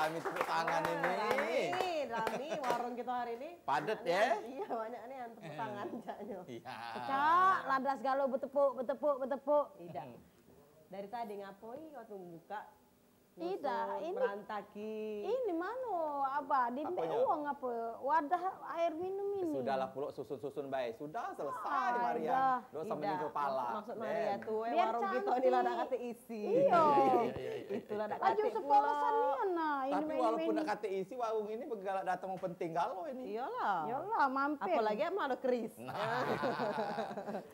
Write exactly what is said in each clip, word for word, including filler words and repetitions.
Ini tepuk tangan ini. Rame, rame warung kita hari ini. Padet, ya? Iya, banyak nih yang tepuk tangan caknyo. Iya. Cak, ladas galo betepuk, betepuk, betepuk. Tidak. Dari tadi ngapoi waktu buka? Tidak, ini merantaki. Ini mano, apa? Di uang apa? Wadah air minum ini. Sudahlah pulo susun-susun bae. Sudah selesai, Maria. Dak usah mening kepala. Maksud Maria tu, eh, warung kito ni la dak katek isi. Iyo. Itulah dak katek pulo. Nah, tapi walaupun dak katek isi, warung ini begalak datang wong penting galo ini. Iyolah. Iyolah, mampir. Apolagi emang ado keris. Nah.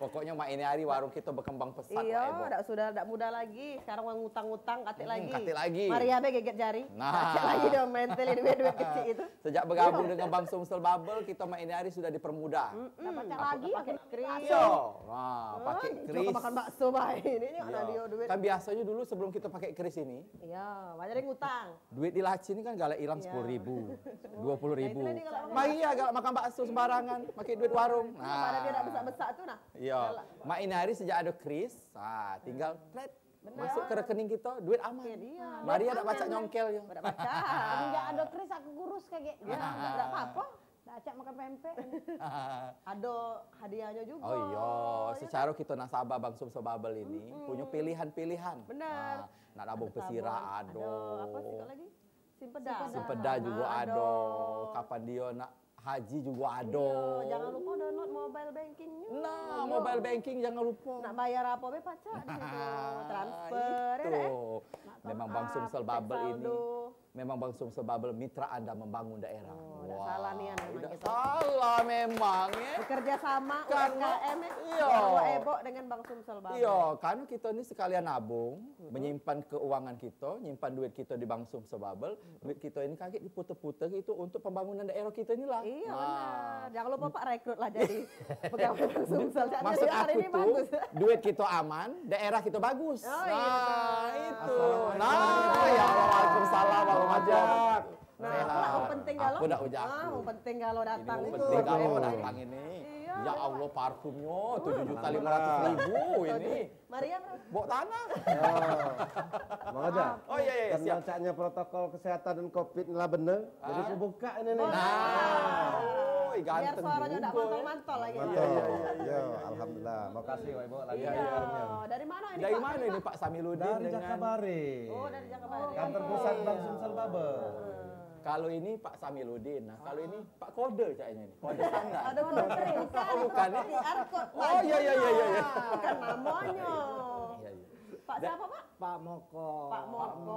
Pokoknyo mak ini hari warung kito berkembang pesat, Pak Ebo. Iyo, dak sudah dak muda lagi. Sekarang wong ngutang-ngutang, katek lagi. Katek lagi. Maria be geget jari. Nah. Katek lagi dio mentelin duit-duit kecik itu. Sejak bergabung dengan Bang Sumsel Bubble, kita mak ini hari sudah dipermudah. Dak pacak lagi pakai kris. Yo, nah, pakai kris. Coba makan bakso bae ini, ni dio duit. Kan biasanya dulu sebelum kita pakai kris ini, iya, banyak yang ngutang. Duit di laci ni kan galak hilang sepuluh ribu, dua puluh ribu. Mari ya galak makan bakso sembarangan, pakai duit warung. Nah, pada dia dak besak-besak tu nah. Iya. Mak ini hari sejak ada kris, ah, tinggal tret. Masuk ke rekening kita, duit aman. Maria dak pacak nyongkel yo. Dak pacak. Sejak ada kris aku kurus kagek. Ya, dak apa-apa. Dak pacak makan pempek. Ado hadiahnyo juga. Oh iya, secara kita nasabah Bang Sumsel Bubble ini punya pilihan-pilihan. Benar. Nah, nak nabung pesirah ado. Ado apa sih lagi? Simpeda. Simpeda juga ado. Kapan dia nak haji juga ado. Iya, jangan lupa download mobile banking. Nah, mobile banking jangan lupa. Nak bayar apa be pacak di situ. Transfer, ya, deh. Memang Bang Sumsel Bubble ini. Memang Bang Sumsel Bubble mitra Anda membangun daerah. Oh, dak salah nian memang kita. Dak salah memang, ya. Bekerja sama U M K M, ya. Iya. Bawa Ebok dengan Bang Sumsel Bubble. Iya, karena kita ni sekalian nabung, menyimpan keuangan kita, nyimpan duit kita di Bang Sumsel Bubble, duit kita ini kagek diputer-puter gitu untuk pembangunan daerah kita inilah. Iya, benar. Jangan lupa, Pak, rekrut lah jadi pegawai Bang Sumsel. Maksud aku tu, duit kita aman, daerah kita bagus. Oh, iya, betul. Nah, itu. Nah, ya Allah, waalaikumsalam, Bang Majak. Nah, aku dak penting galo. Aku dak ujak. Ah, penting galo datang itu. Penting galo datang ini. Iya. Ya Allah, parfumnyo tujuh juta lima ratus ribu ini. Maria berapa? Bok tanah. Bang Majak. Oh, iya, iya, siap. Karena caknya protokol kesehatan dan covid ni lah bener, jadi aku buka ini nih. Nah. Oi, ganteng. Biar suaranya dak mantol-mantol lagi. Mantol. Iya, iya, iya, iya. Alhamdulillah. Makasih, Wak Ibu, lagi. Iya, iya. Dari mana ini, Pak Samiluddin? Dari Jakabaring. Oh, dari Jakabaring. Kantor pusat Bang Sumsel Bubble. Kalau ini Pak Samiluddin, nah kalau ini Pak Kode caknya ini. Kode standar. Ada kode print, bukan? Oh, bukan, ya? Q R code. Oh, iya, iya, iya, iya, iya. Bukan namanya. Iya, iya. Pak siapa, Pak? Pak Moko. Pak Moko.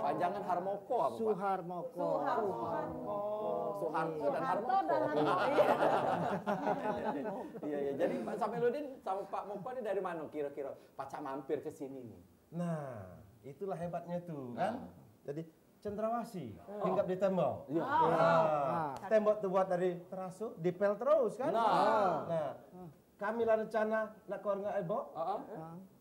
Panjangan Harmoko apa, Pak? Suharmoko. Suharmoko. Suharto dan Harmoko. Iya, iya. Jadi Pak Samiluddin sama Pak Moko ini dari mana kira-kira? Pacak mampir ke sini nih. Nah, itulah hebatnya tu, kan? Jadi cendrawasih, hinggap di tembok. Iya. Nah, tembok tu buat dari teraso, dipel terus, kan? Nah. Nah, kami lah rencana nak keluar dengan Ebok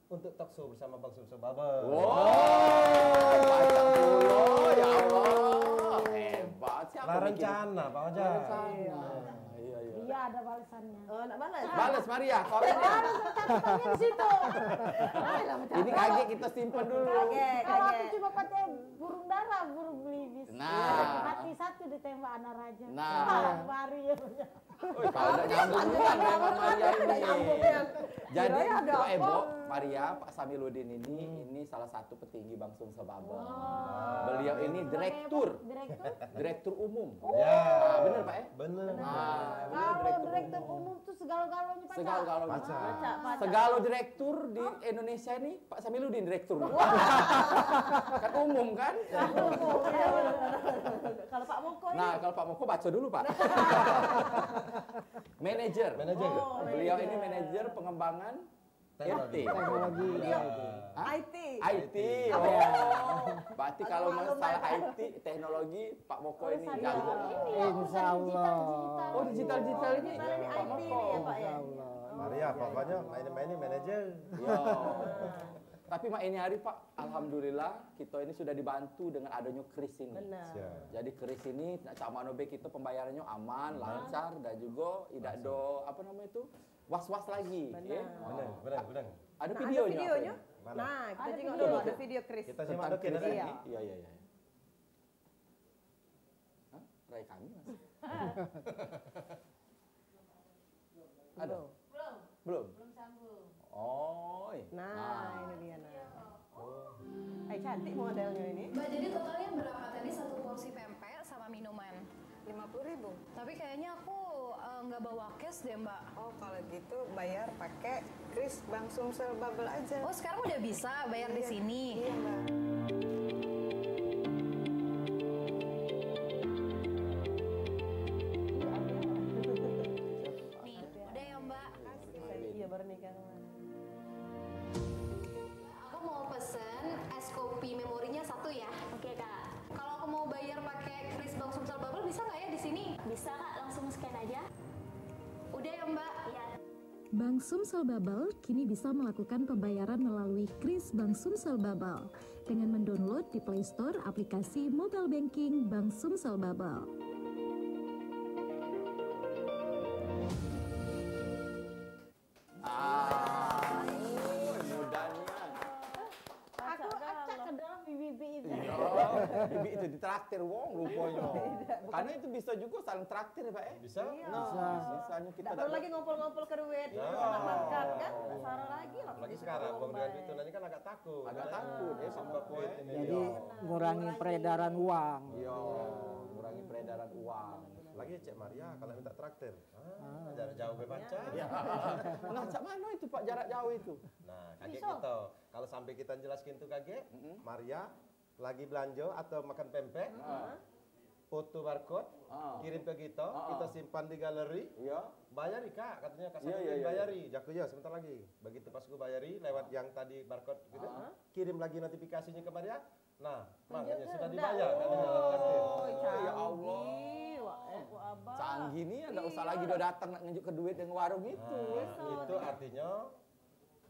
untuk talk show bersama Bang Sumsel Bubble. Wow, pacak pulo, ya Allah. Hebat, siapa bikin? Lah rencana, Pak Ojak. Rencana. Iya, iya. Iya, ada balesannya. Oh, nak balas? Balas, Maria. Kau ini. Harus ada catatannya di situ. Ayolah, ini kagek kita simpan dulu. Kagek, kagek. Kalau aku cuma pakai burung dara, burung belibis. Nah. Mati satu ditembak anak raja. Nah. Baru ya. Wih, kalau udah nyambung kan memang Maria ini. Jadi, Pak Ebo, Maria, Pak Samiluddin ini, ini salah satu petinggi Bang Sumsel Bubble. Beliau ini direktur. Direktur? Direktur umum. Ya. Nah, bener, Pak, ya? Bener. Nah, kalau direktur umum tuh segalo-galonya pacak. Segalo-galonya. Pacak, pacak. Segalo direktur di Indonesia ini, Pak Samiluddin direktur. Kan umum, kan? Kalau Pak Moko ini? Nah, kalau Pak Moko baca dulu, Pak. Manajer. Manajer. Oh, beliau ini manajer pengembangan teknologi. Teknologi. Hah? I T. I T. Oh. Berarti kalau masalah I T, teknologi, Pak Moko ini jago. Insya Allah. Oh, digital-digital ini. Digital ini I T ini ya, Pak, ya? Insya Allah. Maria, pokoknya main-main ini manajer. Ya. Tapi mak ini hari, Pak, alhamdulillah kita ini sudah dibantu dengan adanya kris ini. Benar. Siap. Jadi kris ini nak cak mano be kita pembayarannya aman, lancar, dan juga tidak ada apa namanya itu, was-was lagi. Benar. Benar, benar, benar. Ada videonya. Nah, kita tengok dulu, ada video kris. Kita simak dulu, kris. Iya, iya, iya. Rai kami masih. Ada? Belum. Belum? Belum sambung. Oi. Nah, ini dia, nah. Oh. Eh, cantik modelnya ini. Mbak, jadi totalnya berapa tadi satu porsi pempek sama minuman? Lima puluh ribu. Tapi kayaknya aku, eh, nggak bawa cash deh, Mbak. Oh, kalau gitu bayar pakai kris Bank Sumsel Bubble aja. Oh, sekarang udah bisa bayar di sini? Iya, Mbak. Nih, udah ya, Mbak. Iya, baru nikah kemarin. Aku mau pesen es kopi memorinya satu ya. Oke, Kak. Kalau aku mau bayar pakai kris Bank Sumsel Bubble, bisa nggak ya di sini? Bisa, Kak. Langsung scan aja. Udah ya, Mbak? Iya. Bank Sumsel Bubble kini bisa melakukan pembayaran melalui kris Bank Sumsel Bubble dengan mendownload di Play Store aplikasi mobile banking Bank Sumsel Bubble. Ah, mudah nian. Aku acak ke dalam bibi itu. Iya, bibi itu ditraktir wong ruponyo. Karena itu bisa juga saling traktir, Pak, eh. Bisa? Nah, misalnya kita tak ada lagi ngumpul-ngumpul ke duit, iya, terus anak makan kan, saro lagi lah. Apalagi sekarang wong dengan duit tunai ini kan agak takut. Agak takut, ya, sama duit ini. Jadi, iya, ngurangi peredaran uang. Iya, ngurangi peredaran uang. Lagi cek Maria kalau minta traktir. Ah, jarak jauh be pacak. Iya. Nah, cak mano itu, Pak, jarak jauh itu? Nah, kagek kita. Kalau sampai kita jelaskan tu kagek, Maria lagi belanja atau makan pempek, foto barcode, kirim ke kita, kita simpan di galeri. Iya. Bayar, Kak, katanya kasih duit, bayari. Jaku ya sebentar lagi. Begitu pas ku bayari lewat yang tadi barcode gitu, kirim lagi notifikasinya ke Maria. Nah, makanya sudah dibayar, kan? Oh, ya Allah. Canggih ni, ndak usah lagi dio datang nak nunjuk ke duit dengan warung itu. Nah, itu artinya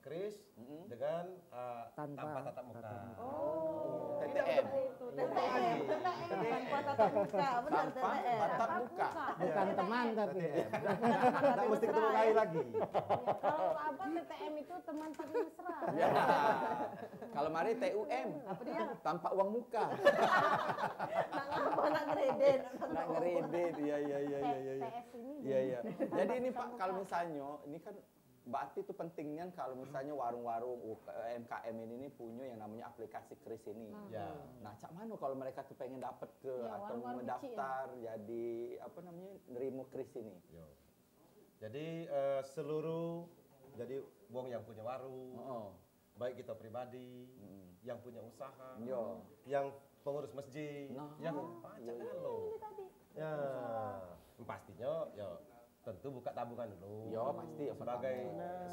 kris dengan, eh, tanpa tatap muka. Oh, T T M. Itu T T M. Tanpa tatap muka, benar, T T M. Tatap muka. Bukan teman tapi. T T M. Ndak mesti ketemu lain lagi. Kalau apa T T M itu teman tapi mesra. Ya. Kalau mari T U M. Apa dia? Tampak uang muka. Nak ngapa, nak ngeredit? Nak ngeredit, iya, iya, iya, iya, iya. T S ini. Iya, iya. Jadi ini, Pak, kalau misalnya, ini kan berarti itu pentingnya kalau misalnya warung-warung, U K M, U M K M ini nih punya yang namanya aplikasi kris ini. Ya. Nah, cak mano kalau mereka tuh pengen dapat ke atau mendaftar jadi, apa namanya, nerima kris ini? Yo. Jadi, eh, seluruh, jadi wong yang punya warung, baik kita pribadi, yang punya usaha, yang pengurus masjid, yang pacak galo. Ya, pastinya ya tentu buka tabungan dulu. Ya, pasti ya, sebagai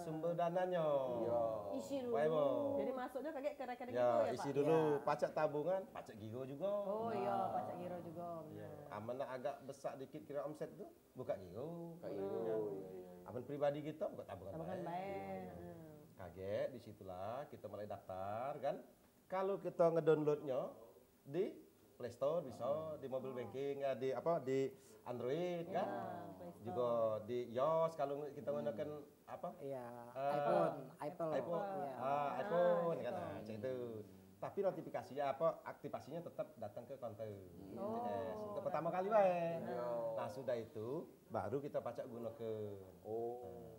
sumber dananya. Ya. Isi dulu. Baik, Bo. Jadi masuknya kagek ke rekening ya, dulu ya, isi Pak? Dulu. Ya. Pacak tabungan, pacak giro juga. Oh iya, pacak giro juga, benar. Ya. Amen nak agak besak dikit kira omset tu, buka giro. Buka giro, iya, iya, iya. Amen pribadi kita buka tabungan bae. Tabungan bae. Iya, iya. Hmm. Kagek, di situlah kita mulai daftar, kan. Kalau kita ngedownloadnya di Play Store bisa, di mobile banking, ya, di apa, di Android, kan. Iya, Play Store. Juga di iOS kalau kita gunakan apa? Iya, eh, iPhone, Apple. iPhone. Iya. Ah, iPhone, kan. Nah, cak itu. Tapi notifikasinya apa, aktivasinya tetap datang ke konter B T S. Untuk pertama kali bae. Iya. Nah, sudah itu baru kita pacak gunakan. Oh. Nah,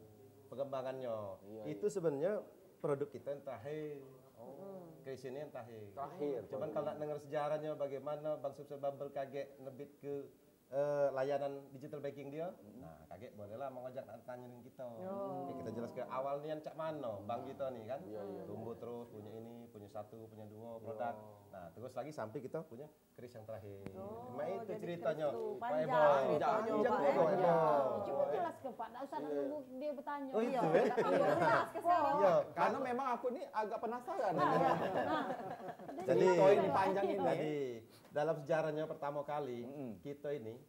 pengembangannya. Iya, itu iya. Sebenarnya produk kita yang terakhir. Oh. Kris ini yang terakhir. Terakhir. Cuman kalau nak dengar sejarahnya bagaimana Bank Sumsel Bubble kagek nebit ke eh, layanan digital banking dia. Hmm. Nah, kagek bolehlah mengajak nak tanya dengan kita. Oh. Oke, kita jelaskan awal nian cak mano bank kita ni kan. Iya, iya. Tumbuh terus, punya ini, punya satu, punya dua produk. Iya. Nah, terus lagi sampai kita punya kris yang terakhir. Oh, mak itu jadi ceritanya. Kris itu panjang, panjang, panjang, Pak, ya? Panjang. Coba jelaskan, Pak, ndak usah nunggu dia bertanya. Oh, itu, eh? Iya, jelaskan sekarang. Iya, karena memang aku ni agak penasaran ini. Nah, jadi, cerita ini panjang ini. Jadi, dalam sejarahnya pertama kali, kita ini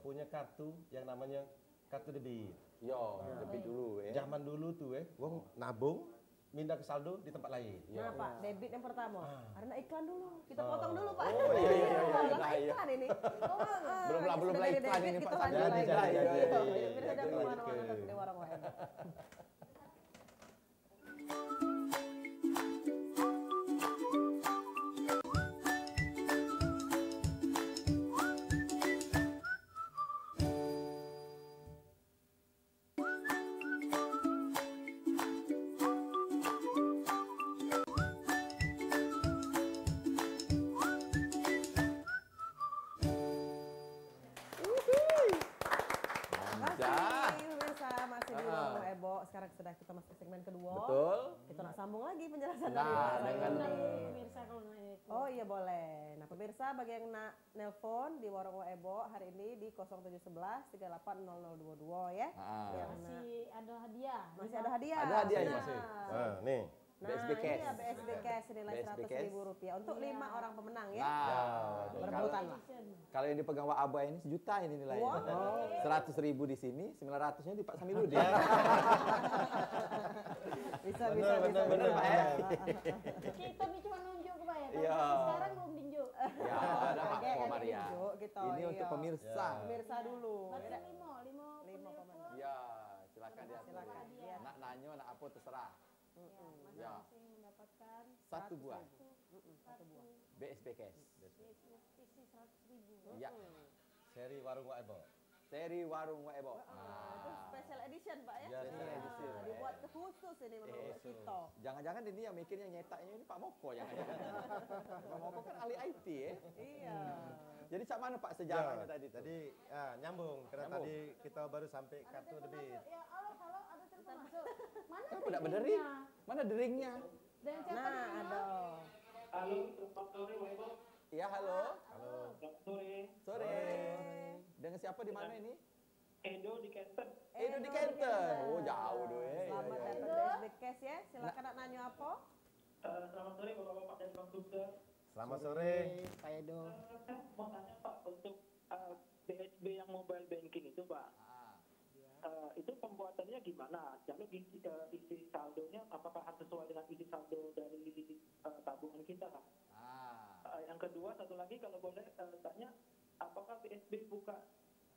punya kartu yang namanya kartu debit. Yo, debit dulu, eh. Zaman dulu tu, eh, wong nabung, mindah ke saldo di tempat lain. Nah, Pak, debit yang pertama. Ada nak iklan dulu. Kita potong dulu, Pak. Oh, iya, iya, iya, iya. Iklan ini. Oh, belum lah, belum lah iklan ini, Pak. Kita lanjut lagi. Iya, iya, iya, iya. Kita jangan kemana-mana, tetap di warung lain. Nah, pemirsa, bagi yang nak nelpon di Warung Wak Ebo hari ini di kosong tujuh sebelas tiga delapan nol nol dua dua, ya. Ah. Yang nak Masih ada hadiah. Masih ada hadiah. Ada hadiah, ya? Nah. Masih. Ah, nih. Nah, B S B ini cash. Ya, B S B cash nilai B S B seratus ribu rupiah untuk lima orang pemenang, ya. Nah, berebutan lah. Kalau yang dipegang Wak Abai ini sejuta ini nilainya. Wow. Seratus ribu di sini, sembilan ratusnya di Pak Samirudin. Bisa, bisa, bisa, Pak, ya? Kita ni cuma nunjuk ke Pak, ya? Iya. Tapi sekarang belum tunjuk. Ya, ada apa, Maria? Ini untuk pemirsa. Pemirsa dulu. Berarti lima, lima pemenang. Ya, silakan diatur. Silakan. Nak nanyo, nak apa, terserah. Ya, masing-masing mendapatkan satu buah. Satu, mm-mm, satu buah. B S B cash. B S B cash isi seratus ribu. Ya. Seri Warung Wak Ebo. Seri Warung Wak Ebo. Heeh, itu special edition, Pak, ya? Ya, special edition. Dibuat khusus ini memang untuk kita. Jangan-jangan ini yang mikirnya nyetaknya ini Pak Moko, jangan-jangan. Pak Moko kan ahli I T, ya? Iya. Jadi, cak mana, Pak, sejarahnya tadi tu? Jadi, ah, nyambung karena tadi kita baru sampai kartu debit. Ya, halo, halo, ada telepon masuk. Mana deringnya? Mana deringnya? Nah, ada. Halo, selamat sore, Wak Ebo. Ya, halo. Halo. Selamat sore. Sore. Dengan siapa di mana ini? Edo di Kenten. Edo di Kenten. Oh, jauh tu, eh. Selamat datang di S B Cash, ya. Silakan nak nanyo apa? Eh, selamat sore, Bapak-bapak dan Bang Sukses. Selamat sore, Pak Edo. Eh, saya mau tanya, Pak, untuk, eh, B S B yang mobile banking itu, Pak. Ah. Eh, itu pembuatannya gimana? Lalu isi, eh, isi saldonya apakah harus sesuai dengan isi saldo dari, eh, tabungan kita, Pak? Ah. Eh, yang kedua, satu lagi kalau boleh, eh, tanya, apakah B S B buka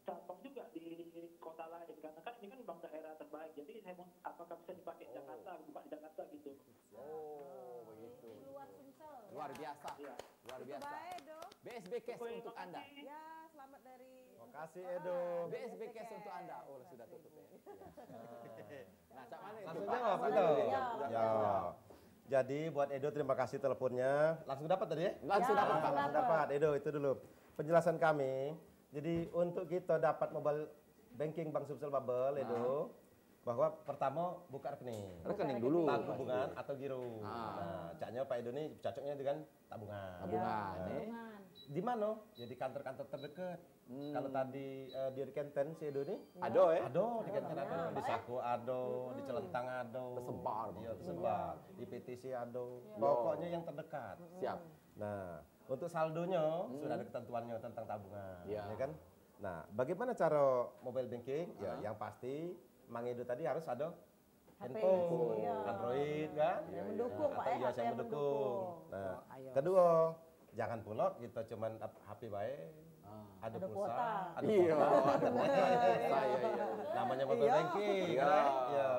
cabang juga di kota lain? Karena kan ini kan bank daerah terbaik, jadi saya mau, apakah bisa dipakai Jakarta, buka di Jakarta gitu? Oh, begitu. Di luar Sumsel. Luar biasa. Iya. Luar biasa. Itu baik, Do. B S B Cash untuk Anda. Ya, selamat dari Makasih, Edo. B S B Cash untuk Anda. Oh, lah, sudah tutup, ya. Iya. Nah, cak mana itu, Pak? Langsung jawab kita. Ya. Jadi, buat Edo, terima kasih teleponnya. Langsung dapat tadi, ya? Langsung dapat, Pak. Langsung dapat. Edo, itu dulu penjelasan kami. Jadi, untuk kita dapat mobile banking Bank Sumsel Bubble, Edo, bahwa pertama buka rekening. Rekening dulu. Tabungan atau giro. Ah. Nah, caknya Pak Edo ni cocoknya dengan tabungan. Tabungan, eh. Di mana? Ya, di kantor-kantor terdekat. Hmm. Kalau tadi, eh, dia di Kenten, si Edo ni? Ado, eh? Ado, di Kenten ado, di Saku ado, di Celentang ado. Tersebar. Iya, tersebar. Di P T C ado. Pokoknya yang terdekat. Siap. Nah, untuk saldonya sudah ada ketentuannya tentang tabungan, ya kan? Nah, bagaimana cara mobile banking? Ya, yang pasti Mang Edo tadi harus ada Handphone, iya. Android kan? Yang mendukung, Pak, atau ya, iOS yang mendukung. Nah, kedua, jangan pula kita cuman ap-, H P bae. Ada pulsa, ada kuota. Iya, ada kuota. Iya, iya. Namanya mobile banking, kan? Iya.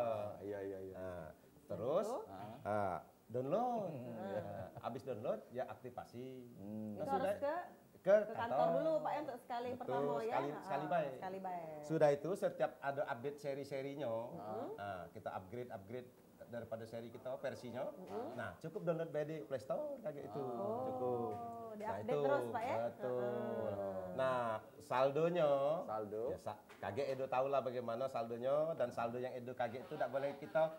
Iya, iya, iya. Nah, terus, ah, download. Nah, habis download, ya aktivasi. Itu harus ke ke kantor dulu, Pak, ya, untuk sekali pertama, ya. Sekali, sekali bae. Sekali bae. Sudah itu, setiap ada update seri-serinya, nah, kita upgrade, upgrade daripada seri kita, versinya. Nah, cukup download bae di Play Store, kagek itu. Cukup. Diupdate terus, Pak, ya? Betul. Nah, saldonya, saldo. Ya, sa-, kagek Edo tahulah bagaimana saldonya, dan saldo yang Edo kagek itu dak boleh kita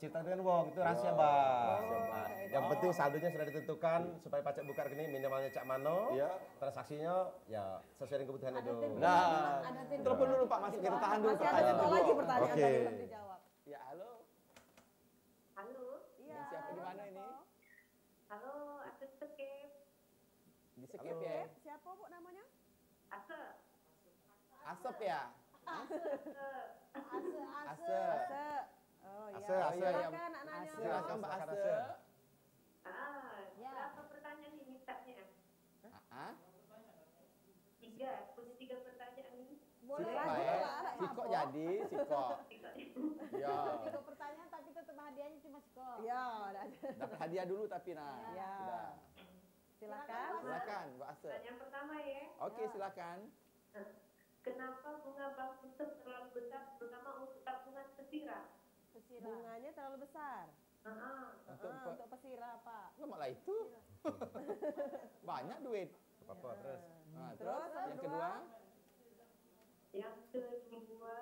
cerita dengan wong, itu rahasia, Bang. Rahasia, Bang. Yang penting saldonya sudah ditentukan supaya pacak buka rekening, minimalnya cak mano, transaksinya ya sesuai dengan kebutuhan Edo. Nah, telepon dulu, Pak, masih kita tahan dulu pertanyaan dulu. Masih ada satu lagi pertanyaan tadi belum dijawab. Ya, halo. Halo. Iya. Dengan siapa di mana ini? Halo, Asep Sekep. Di Sekep, ya? Siapa, Bu, namanya? Asep. Asep, ya? Asep. Asep. Asep. Oh, iya. Asep, Asep. Silakan, Nak Nanya. Silakan, Mbak Asep. Ah, berapa pertanyaan ini mintanya? Ah, ah. Tiga, punya tiga pertanyaan ini. Boleh lah, boleh lah. Sikok jadi, sikok. Ya. Tiga pertanyaan, tapi tetap hadiahnya cuma sikok. Ya, dah. Dapat hadiah dulu tapi, nah. Ya. Sudah. Silakan, Mbak Asep. Pertanyaan pertama, ya. Oke, silakan. Nah, kenapa bunga bank Sumsel terlalu besar, terutama untuk tabungan pesirah? Pesirah. Bunganya terlalu besar. Heeh. Untuk pe- untuk pesirah, Pak. Lemak lah itu. Banyak duit. Apa-apa, terus? Nah, terus yang kedua? Yang kedua,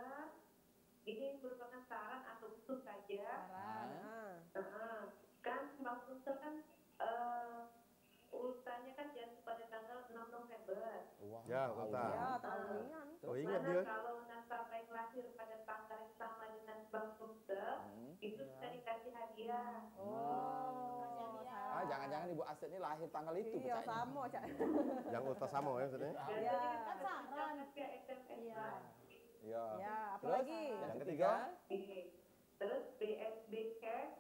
ini merupakan saran atau usul saja. Saran. Heeh. Kan Bank Sumsel kan, eh, urutannya kan dia Ya, Ulta. Ya, tahu nian. Oh, ingat dia. Kalau nasabah yang lahir pada tanggal yang sama dengan Bang Sumsel, hmm, itu bisa dikasih hadiah. Oh, kasih hadiah. Ah, jangan-jangan Ibu Aset ni lahir tanggal itu, iya, percaya. Sama, Cak. Yang Ulta sama ya, maksudnya? Iya. Kan saran. Via S M S, iya. Bang. Iya. Ya, apa lagi? Terus, yang ketiga? Oke. Terus B S B Cash,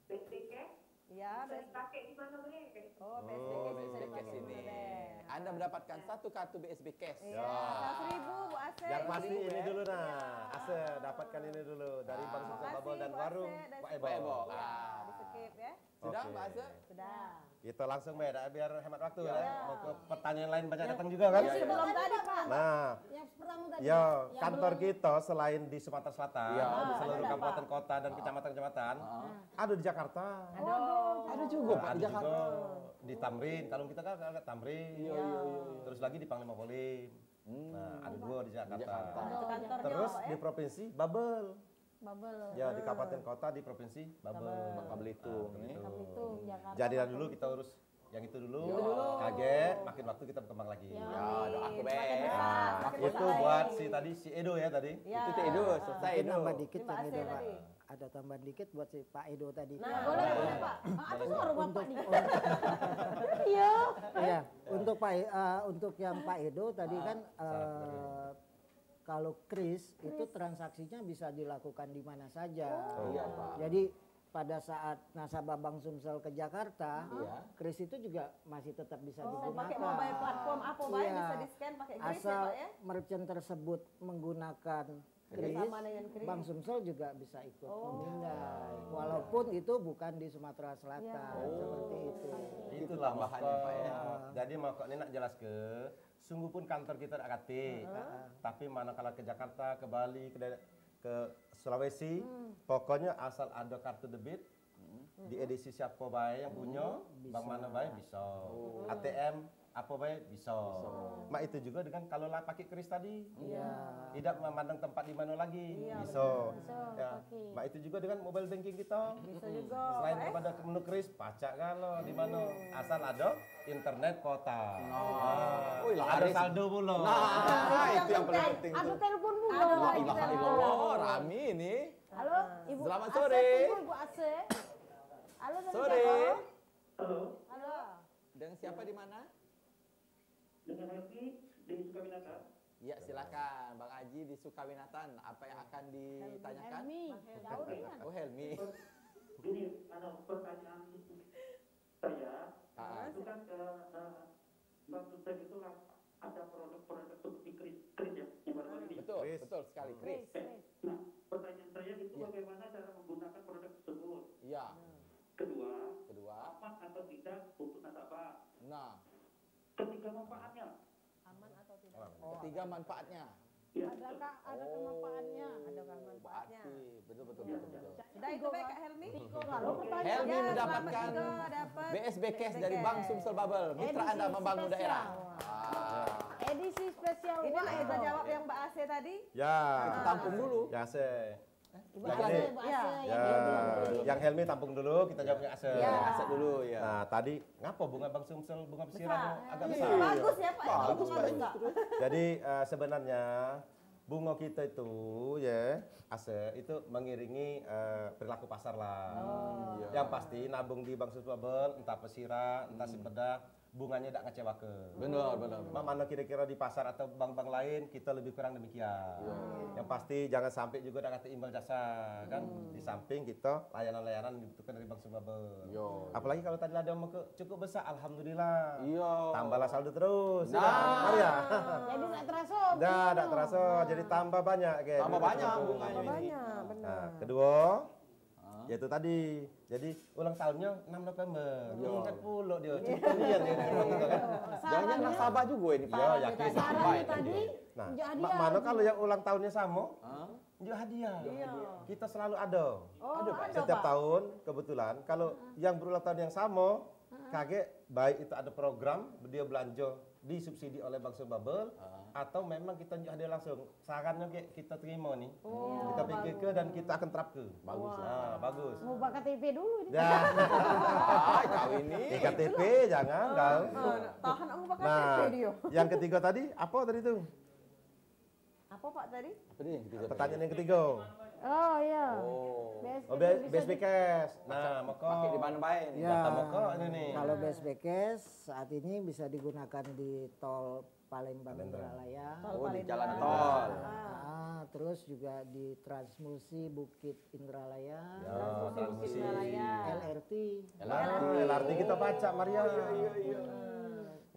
B S B Cash. Ya, bisa dipakai di mana boleh. Oh, B S B Cash bisa dipakai di mana boleh. Anda mendapatkan satu kartu B S B Cash. Iya, seratus ribu, Bu Asep. Yang pasti ini dulu, nah. Iya. Asep, dapatkan ini dulu dari Bang Sumsel Bubble dan warung Pak Ebo. Pak Ebo. Iya, di-skip ya. Sudah, Mbak Asep? Sudah. Kita langsung, Mbak, dah, biar hemat waktu ya. Mau ke pertanyaan lain banyak datang juga kan? Yang sebelum tadi, Pak. Nah, yang pertama tadi. Ya, kantor kita selain di Sumatera Selatan, di seluruh kabupaten kota dan kecamatan-kecamatan, ada di Jakarta. Ada. Ada juga, Pak, di Jakarta. Di Tamrin, kalau kita kan agak Tamrin. Iya, iya, iya. Terus lagi di Panglima Polim. Nah, ada dua di Jakarta. Terus di provinsi, Bubble. Bubble. Ya, di kabupaten kota, di provinsi, Bubble. Bangka Belitung. Bangka Belitung, Jakarta. Jadilah dulu kita urus yang itu dulu. Kagek, makin waktu kita berkembang lagi. Ya, doa aku, Beb. Nah, itu buat si tadi, si Edo ya tadi. Ya. Itu si Edo, selesai Edo. Nambah dikit yang Edo, Pak. Ada tambahan dikit buat si Pak Edo tadi. Nah, boleh, boleh, Pak. Apa suara Bapak nih? Iya. Iya, untuk Pak E-, eh, untuk yang Pak Edo tadi kan, eh, kalau kris itu transaksinya bisa dilakukan di mana saja. Oh, iya, Pak. Jadi pada saat nasabah Bank Sumsel ke Jakarta, kris itu juga masih tetap bisa digunakan. Oh, pakai mobile platform apa bae bisa di-scan pakai kris ya, Pak, ya? Asal merchant tersebut menggunakan kris, Bank Sumsel juga bisa ikut memindai. Walaupun itu bukan di Sumatera Selatan, seperti itu. Itulah makanya, Pak, ya. Jadi makanya nak jelas ke, sungguh pun kantor kita dak katik. Tapi manakala ke Jakarta, ke Bali, ke daerah, ke Sulawesi, pokoknya asal ada kartu debit, di edisi siapa bae yang punya, bank mana bae bisa. A T M apa bae bisa. Mak itu juga dengan kalau lah pakai kris tadi. Iya. Tidak memandang tempat di mana lagi, bisa. Mak itu juga dengan mobile banking kita. Bisa juga. Selain daripada menu kris, pacak galo di mana. Asal ada internet kuota. Wih, ada saldo pula. Nah, itu yang paling penting. Ada telepon pula. La ilaha illallah, rami ini. Halo, Ibu Selamat sore. Ibu Asep. Halo, sore. Halo. Halo. Dengan siapa di mana? Dengan Helmi di Sukawinatan. Ya, silakan Bang Haji di Sukawinatan. Apa yang akan ditanyakan? Helmi. Jauh dengan. Oh, Helmi. Gini, ada pertanyaan saya, itu kan, eh, eh, Bang Sumsel itu kan ada produk-produk seperti kris, kris ya, yang baru-baru ini. Betul, betul sekali, kris. Eh, nah, pertanyaan saya itu bagaimana cara menggunakan produk tersebut? Iya. Kedua, kedua, aman atau tidak untuk nasabah? Nah. Ketiga, manfaatnya. Aman atau tidak? Ketiga, manfaatnya. Adakah, adakah manfaatnya? Adakah manfaatnya? Berarti, betul, betul, betul, betul. Sudah itu baik, Kak Helmi. Helmi mendapatkan B S B Cash dari Bank Sumsel Bubble, mitra Anda membangun daerah. Edisi spesial. Ini lah kita jawab yang Mbak Ase tadi. Ya. Kita tampung dulu. Ya, Ase. Yang ini, ya, yang Helmi tampung dulu, kita jawabnya Ase. Ya. Ase dulu, ya. Nah, tadi ngapa bunga Bank Sumsel, bunga pesiran agak besar? Bagus ya, Pak. Bagus, bagus. Jadi, eh, sebenarnya bunga kita itu, ya, Ase, itu mengiringi, eh, perilaku pasar lah. Yang pasti nabung di Bank Sumsel Bubble, entah pesiran, entah simpedak, bunganya dak ngecewake. Bener, bener, bener. Mak mano kira-kira di pasar atau bank-bank lain, kita lebih kurang demikian. Yang pasti jangan sampai juga dak kate imbal jasa, kan? Di samping kita layanan-layanan dibutuhkan dari Bank Sumsel Bubble. Apalagi kalau tadi ladang muka cukup besar, alhamdulillah. Tambahlah saldo terus. Nah. Mari ya. Jadi dak terasa. Dah, dak terasa. Jadi tambah banyak, kayak. Tambah banyak bunganya ini. Banyak, benar. Nah, kedua, ya itu tadi. Jadi ulang tahunnya enam November. Ingat pula dia. Cerita dia, dia, dia, gitu kan. Jangan nasabah juga ini, Pak. Ya, yakin. Saran tadi. Nah, mano kalau yang ulang tahunnya sama? Njuk hadiah. Kita selalu ada. Oh, ada, Pak. Setiap tahun, kebetulan, kalau yang berulang tahun yang sama, Kagek baik itu ada program dia belanja disubsidi oleh Bank Sumber Bubble atau memang kita njuk hadiah langsung. Sarannyo kek kita terima ni. Kita pikirke dan kita akan terapke. Bagus lah. Ha, bagus. Ngubah K T P dulu ni. Dah. Ah, kau ini. Eh, K T P jangan kau. Ah, tahan nak ngubah K T P Nah, dia. Yang ketiga tadi, apa tadi tu? Apa, Pak, tadi? Apa ni yang ketiga tadi? Pertanyaan yang ketiga. Oh, iya. Oh. B S B K Oh, B-, bisa di B S B Cash. Nah, maka pakai di mana bae ni? Ya. Data maka ini nih. Kalau B S B Cash saat ini bisa digunakan di tol Palembang Palembang. Indralaya. Tol Oh, di Palembang. Jalan tol. Ah. Ah, terus juga di Transmusi Bukit Indralaya. Ya, Transmusi Bukit Transmusi. Indralaya. L R T. Nah, L R T. L R T kita pacak, Maria. Oh, iya, iya, iya. Hmm.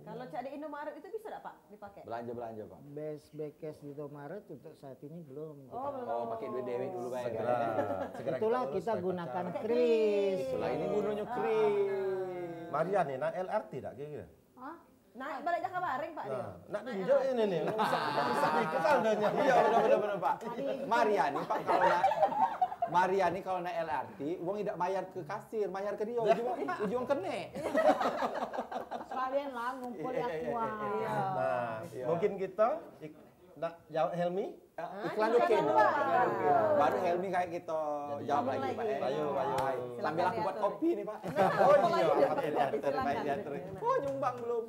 Kalau cak di Indomaret itu bisa dak, Pak, dipakai? Belanja-belanja, Pak. B S B Cash di Indomaret untuk saat ini belum. Oh, belum. Oh, pakai duit dewek dulu bae, segera, kan? Segera Itulah kita kita urus baik gunakan pacak. Pakai kris. Kris. Lah, ini gunanya Ah. kris. Maria nih, nak L R T dak kira-kira? Hah? Naik balik Jakabaring, Pak, dia. Nah, nak Naik tinjau L R T. Ini nih, usah, usah dikit lah adanya. Iya, benar, benar, benar, Pak. Maria nih, Pak, kalau nak, Maria nih kalau naik L R T, wong idak bayar ke kasir, bayar ke dia, ujung, ujung kene. Sekalian lah ngumpul Iya, ya iya, iya, semua. iya. Nah, Iya. mungkin kita ik-, nak jawab Helmi? Ah, Iklan iklan dulu. dulu, Pak. Iklan dulu. Baru Helmi kayak kita Jadi, jawab sambung lagi, lagi. Pak, eh. Ayo, ayo. Hai, Silakan sambil aku buat diatur. kopi nih, Pak. Oh, Oh, iya, iya. Kopi, kopi, Baik, silakan. diatur. Oh, nyumbang belum?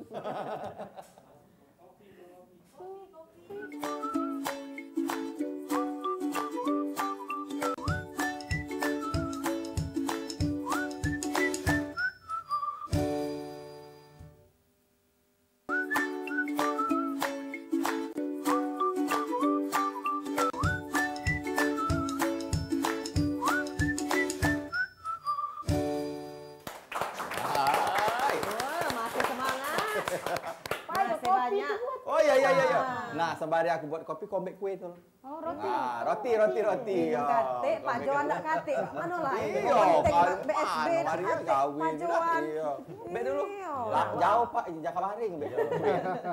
Hai. Wah, masih semangat. Masih banyak. Oh, iya, iya, iya, iya. Ah. Nah, sembari aku buat kopi, kombek kue tu. Oh, roti. Ah, roti, roti, roti. Roti. Ya, Katik, Pak Johan dak katik. Mano lah? Iya, Katik, Pak, B S B dak Maria katik. Kawin Pak dah, Johan. Iya. Bek dulu. Iya. Lah, jauh, Pak, Jakabaring, bek.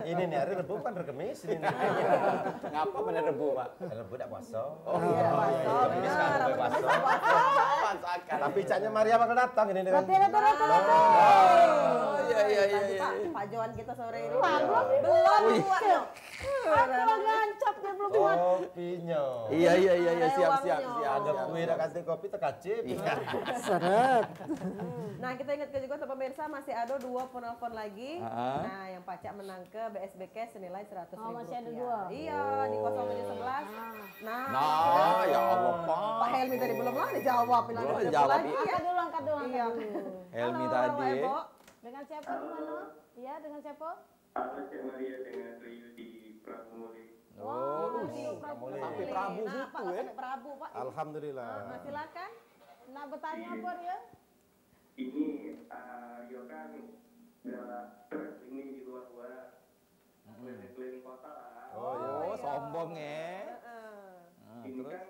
Ini nih, hari Rebu kan hari Kemis ini nih. Ngapa bener Rebu, Pak? Rebu dak puasa. Oh, iya, puasa. Kemis kan Benar, bukan puasa. Kemis puasa. Puasa kan. Tapi caknya Maria bakal datang ini dengan Roti, roti, roti, roti. Oh, iya, iya, iya, Tadi, iya. Pak, Pak Johan kita sore ini. Wah, belum Belum dibuat. buat, loh. Aku lagi ancap dia belum buat. Kopinya. Iya, iya, iya, iya, siap, siap, Rewangnya. siap, Ada siap. kue dah kasih kopi terkacip. Iya. Seret. Nah, kita ingatkan juga untuk pemirsa masih ada dua penelpon lagi. Ha-ha. Nah, yang pacak menang ke B S B Cash senilai seratus ribu Oh, masih ada rupiah. dua. Iya, di kosong tujuh sebelas. Ah. Nah, Nah, ya Allah, Pak. Pak Helmi tadi belum lah dijawab, ini ada Belum telepon dijawab. lagi, ya. Angkat dulu, angkat dulu, angkat Iya. dulu. Helmi Halo, tadi. Bapak Ibu. Dengan siapa, Halo. Gimana? Iya, dengan siapa? Halo, Cik Maria, dengan Rio di Prabu Mulih. Oh, Wah, Rio Prabu Mulih. Sampai Prabu Nah, situ, Pak, eh. sampai Prabu, Pak. Alhamdulillah. Ah, silakan. Nak bertanya Iya. apa, Rio? Ini, eh, Rio kan udah stres ini di luar-luar, Mm-mm. keliling-keliling kota lah. Oh, iya. Oh, Oh, iya. sombong, eh. Heeh. Ah, Ini terus? kan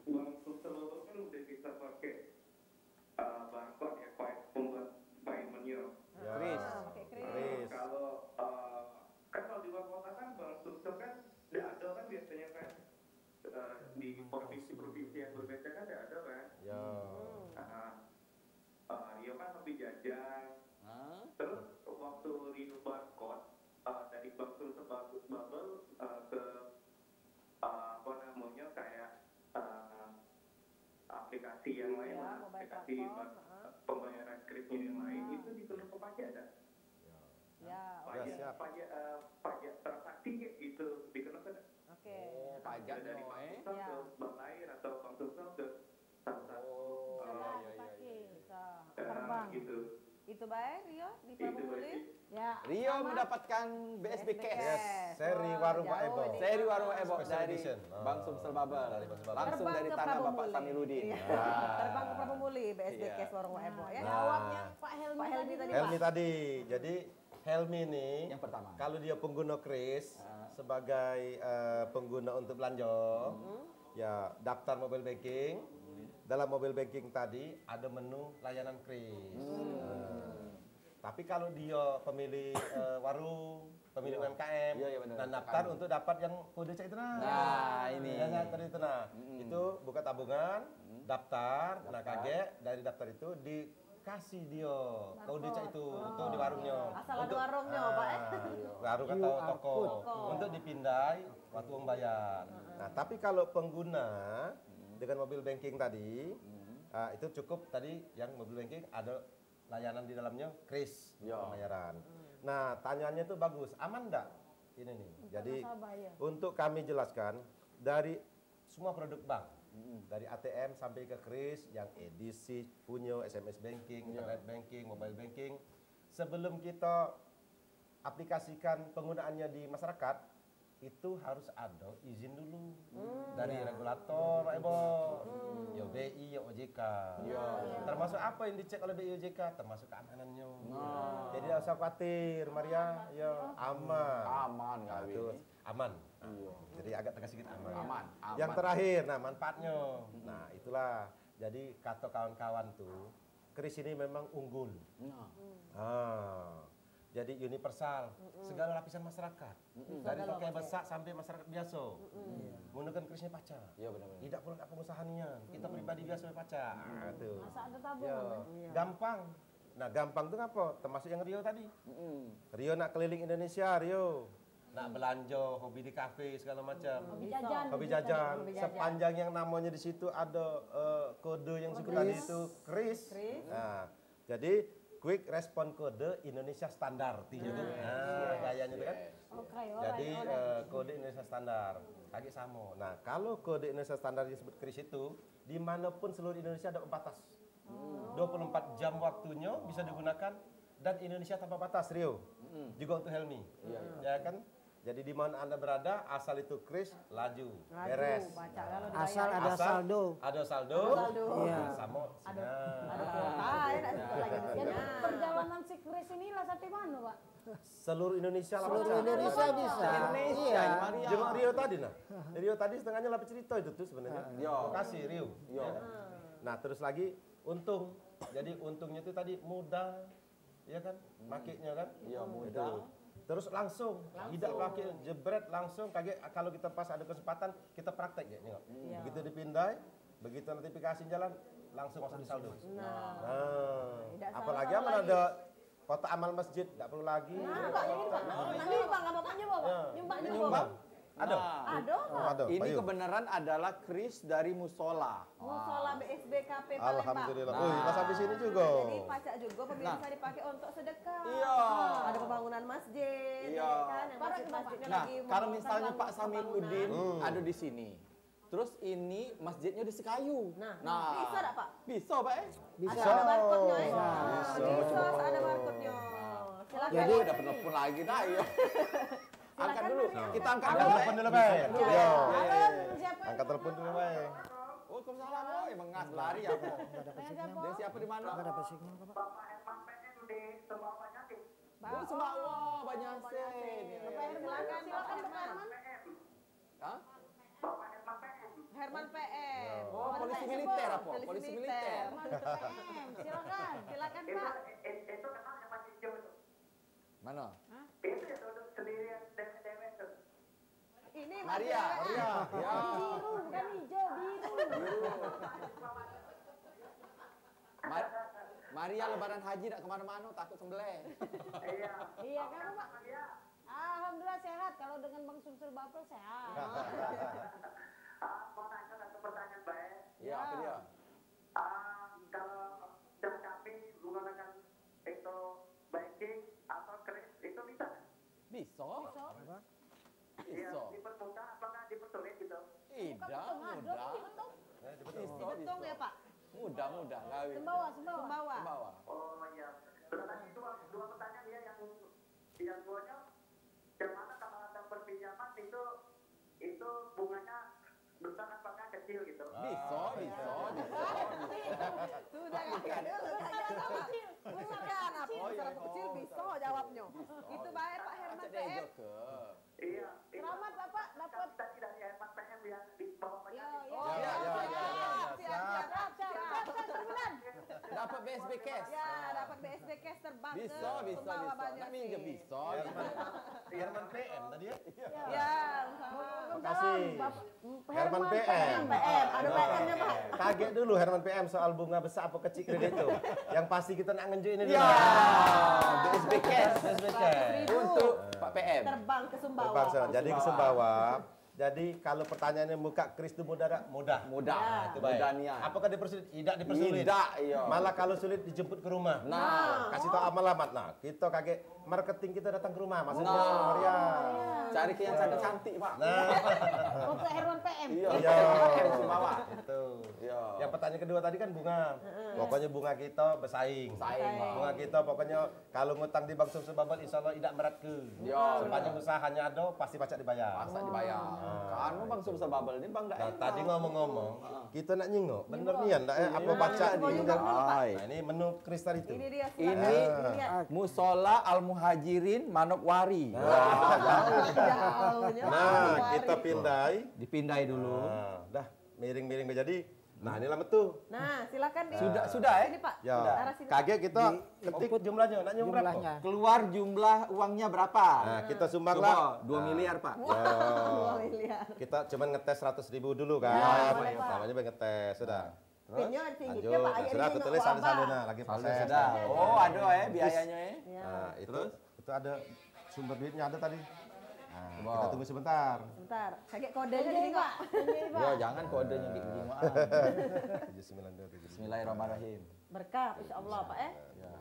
uang sosial kan udah bisa pakai, eh, barcode ya, pay-, pembuat payment-nya. Ya. Kris. Ah, pakai kris. Kris. Kalau, eh, kan kalau di luar kota kan bank sosial kan nggak ada kan biasanya kan, eh, di provinsi-provinsi yang berbeda kan nggak ada kan. Ya. Hmm. Ah, eh, Rio kan lebih jajan. Hah? Terus waktu Rio barcode, eh, dari bank sosial bagus bubble, eh, ke, eh, apa namanya, kayak, eh, aplikasi yang lain Iya, lah, mobile aplikasi platform, ba-, heeh. pembayaran krisnya yang lain, Hmm. itu dikena ke pajak dah. Ya. Ya, Pajak, oke. Ya, siap. pajak, eh, pajak transaksi gitu, dikena ke dah. Oke. Oh, Ada dari pajaknya, bank eh. sosial Ya. ke bank lain atau bank sosial ke salah satu, Oh, eh, Bisa iya, iya, dipakai. iya, iya. Bisa. eh, Terbang. gitu. Itu bae, Rio, di Itu Prabu bae Mulih. sih. Ya, Rio sama. mendapatkan B S B B S B Cash. Cash. Yes, seri Wah, warung Pak jauh Ebo. ini. Seri warung Pak Ebo Special dari edition. Bank Ah, Sumsel Babel. dari Bank Sumsel Babel. Langsung Terbang dari ke tanah Prabu Bapak Mulih. Samiluddin. Iya. Ah. Terbang ke Prabu Mulih, B S B Iya. Cash warung Pak Ebo, ya. Nah. Jawabnya Pak Helmi Pak Helmi tadi, Pak. Helmi tadi. Jadi, Helmi ni, Yang pertama. kalau dia pengguna kris, Ah. sebagai, eh, pengguna untuk belanja, Hmm. ya, daftar mobile banking. Hmm. Dalam mobile banking tadi ada menu layanan kris. Hmm. Nah, tapi kalau dia pemilik, eh, warung, pemilik Iya. U M K M, Iya, iya, benar. nah, daftar Tekan. untuk dapat yang kode cak itu nah. Nah, ini. Yang tadi itu nah. Mm-mm. Itu buka tabungan, Mm. daftar, nah, Daftar. kagek dari daftar itu di kasih dio kode cak itu untuk di warungnyo. Asal ado warungnyo, Pak, eh? Warung atau toko. Untuk dipindai waktu wong bayar. Nah, tapi kalau pengguna dengan mobil banking tadi, ah, itu cukup tadi yang mobil banking ada layanan di dalamnyo kris untuk pembayaran. Nah, tanyaannyo tu bagus, aman ndak? Ini nih. Jadi, untuk kami jelaskan, dari semua produk bank, dari A T M sampai ke kris, yang edisi punyo, S M S banking, internet banking, mobile banking, sebelum kita aplikasikan penggunaannya di masyarakat, itu harus ada izin dulu dari regulator, Pak Ibu. Yo B I, yo O J K. Termasuk apa yang dicek oleh B I O J K? Termasuk keamanannya. Jadi tidak usah khawatir, Maria. Yo, aman. Aman. Nah, kawin itu ni. Aman. Nah, jadi agak tegas sedikit, aman. Aman, aman. Yang terakhir, nah, manfaatnya. Nah, itulah. Jadi kata kawan-kawan tu, kris ini memang unggul. Nah. Ah. Jadi universal, segala lapisan masyarakat. Dari tokai besak sampai masyarakat biasa. Menggunakan krisnya pacak. Ya, benar-benar. Tidak perlu nak pengusaha nian. Kita pribadi biasa pacak. Ah, tu. Asal ada tabung. Ya. Gampang. Nah, gampang tu ngapo? Termasuk yang Rio tadi. Rio nak keliling Indonesia, Rio. Nak belanja, hobi di kafe, segala macam. Hobi jajan. Hobi jajan. Sepanjang yang namanya di situ ada, eh, kode yang sebut tadi itu kris. Nah, jadi quick response code Indonesia standar, artinya tu. Nah, gayanya tu kan. Jadi, eh, kode Indonesia standar. Kagek samo. Nah, kalau kode Indonesia standar yang disebut kris itu, di mana pun seluruh Indonesia ada pembatas. Dua puluh empat jam waktunyo bisa digunakan dan Indonesia tanpa batas, Rio. Juga untuk Helmi. Ya kan? Jadi di mana Anda berada, asal itu kris, laju, beres. Asal ada saldo. Ada saldo. Samo sinyal. Ada kuota, ya, nak sebut lagi di sini. Jadi perjalanan si kris inilah sampai mana, Pak? Seluruh Indonesia lah. Seluruh Indonesia bisa. Iya. Jenguk Rio tadi nah. Rio tadi setengahnya lah cerita itu tuh sebenarnya. Makasih, Rio. Nah, terus lagi untung. Jadi untungnya itu tadi mudah, ya kan? Makainya kan? Iya, mudah. Terus langsung, tidak pakai jebret, langsung. Kagek kalau kita pas ada kesempatan, kita praktek, Gek, nengok. Begitu dipindai, begitu notifikasi jalan, langsung masuk di saldo. Nah. Apalagi aman ada kotak amal masjid, tidak perlu lagi. Nah, Pak, ini, Pak. Nyumbang apa, Pak? Nyumbang, Pak? Nyumbang, nyumbang. Ada? Ada, Pak. Ini kebenaran adalah kris dari musola. Musola B S B K P Palembang. Alhamdulillah. Oh, iya, sampai sini juga. Jadi pacak juga pemirsa dipakai untuk sedekah. Iya. Ada pembangunan masjid, ya kan? Yang masjid-masjidnya lagi mau. Nah, kalau misalnya Pak Samin Udin ada di sini, terus ini masjidnya di Sekayu. Nah, bisa dak, Pak? Bisa, Pak, eh? Bisa. Ada barcode-nya, ya? Bisa. Bisa, ada barcode-nya. Silakan. Jadi, ada penelpon lagi dah, ya. Angkat dulu. Kita angkat dulu. Angkat telepon dulu, Pak. Iya. Halo, siapa? Angkat telepon dulu, Pak. Waalaikumsalam, woi, mengas lari aku. Dengan siapa? Dari siapa, di mana? Enggak dapat sinyal, Pak. Bapak Herman P M di Sumbawa Banjarmasin. Oh, Sumbawa Banjarmasin. Bapak Herman, silakan, Bapak Herman. Hah? Bapak Herman P M. Herman P M. Oh, polisi militer apa? Polisi militer. Herman P M, silakan. Silakan, Pak. Itu, itu kenal yang masih hijau itu. Mana? Itu yang duduk sendirian, dewek-dewek tuh. Ini Maria. Maria. Ya. Biru, bukan hijau, biru. Biru. Ma-, Maria lebaran haji dak kemana-mana, takut sembelih. Iya. Iya, kamu, Pak? Alhamdulillah sehat. Kalau dengan Bang Sumsel Bapel sehat. Ah, mau nanya satu pertanyaan baik. Iya, apa dia? Ah, kalau dah kami menggunakan itu banking atau kris, itu bisa? Bisa. Bisa. Iya, dipermudah apa nggak dipersulit gitu? Idak, mudah. Dihitung. Bisa, dihitung ya, Pak? Mudah, mudah. Gawe. Sumbawa, Sumbawa. Sumbawa. Oh, iya. Terus lagi dua, dua pertanyaan ya yang, yang duanya, yang mana kalau ada perpinjaman itu, itu bunganya besar apa kecil gitu? Bisa, bisa, bisa. Sudah, besar apa kecil? Besar apa kecil? Bisa jawabnya. Itu baik, Pak Herman P M. Iya. Selamat, Bapak, dapat. Tadi dari Herman P M yang di bawah. Iya, iya. Siap, siap, siap, siap, siap, siap. Dapat B S B cash. Ya, dapat B S B cash terbang ke Sumbawa Banjarmasin. Bisa, bisa. Nak minjem bisa. Herman, Herman P M tadi ya? Ya, sama. Makasih, Bapak, Herman P M. P M, ada P M-nya, Pak. Kaget dulu Herman P M soal bunga besar apa kecil kredit itu. Yang pasti kita nak ngenjuk ini dulu. Ya, B S B Cash. B S B Cash. Untuk Pak P M. Terbang ke Sumbawa. Terbang ke Sumbawa. Jadi ke Sumbawa. Jadi kalau pertanyaannya muka kris itu mudah tak? Mudah. Mudah. Nah, itu baik. Mudah nian. Apakah dipersulit? Tidak dipersulit. Tidak, iya. Malah kalau sulit dijemput ke rumah. Nah. Kasih tahu alamat. Nah, kita kaget marketing kita datang ke rumah, maksudnya Maria. Cari ke yang cantik-cantik, Pak. Nah. Mau ke Herman P M. Iya. Iya. P M Sumbawa. Itu. Iya. Yang pertanyaan kedua tadi kan bunga. Pokoknya bunga kita bersaing. Bersaing, Pak. Bunga kita pokoknya kalau ngutang di Bank Sumsel Babel, insya Allah tidak berat ke. Iya. Sepanjang usahanya ada, pasti pacak dibayar. Pasti dibayar. Karena Bank Sumsel Babel ini, Bang, dak. Nah, tadi ngomong-ngomong, kita nak nyingok, bener nian dak, eh, apa pacak di. Nah, ini menu kris tadi tu. Ini dia, ini musola Al Muhajirin Manokwari. Nah, kita pindai. Dipindai dulu. Nah, dah miring-miring jadi. Nah, inilah metu. Nah, silakan di. Sudah, sudah, eh? Sini, Pak. Ya. Arah sini. Kaget kita ketik jumlahnya, nak nyuruh berapa? Keluar jumlah uangnya berapa? Nah, kita sumbang lah. Dua miliar, Pak. Wah, dua miliar. Kita cuman ngetes seratus ribu dulu kan. Ya, boleh, Pak. Namanya ngetes, sudah. Pinnya tinggi, lanjut. Pak, nah, sudah, aku tulis saldo-saldo, nah, lagi proses. Sudah. Oh, ada, eh, biayanya, eh. Ya. Nah, itu, itu ada sumber duitnya ada tadi. Nah, kita tunggu sebentar. Sebentar. Kaget kodenya jadi, Pak. Yo, jangan kodenya gini, Mak. Tujuh sembilan dua tujuh. Bismillahirrahmanirrahim. Berkah, insyaallah, Pak, eh. Ya.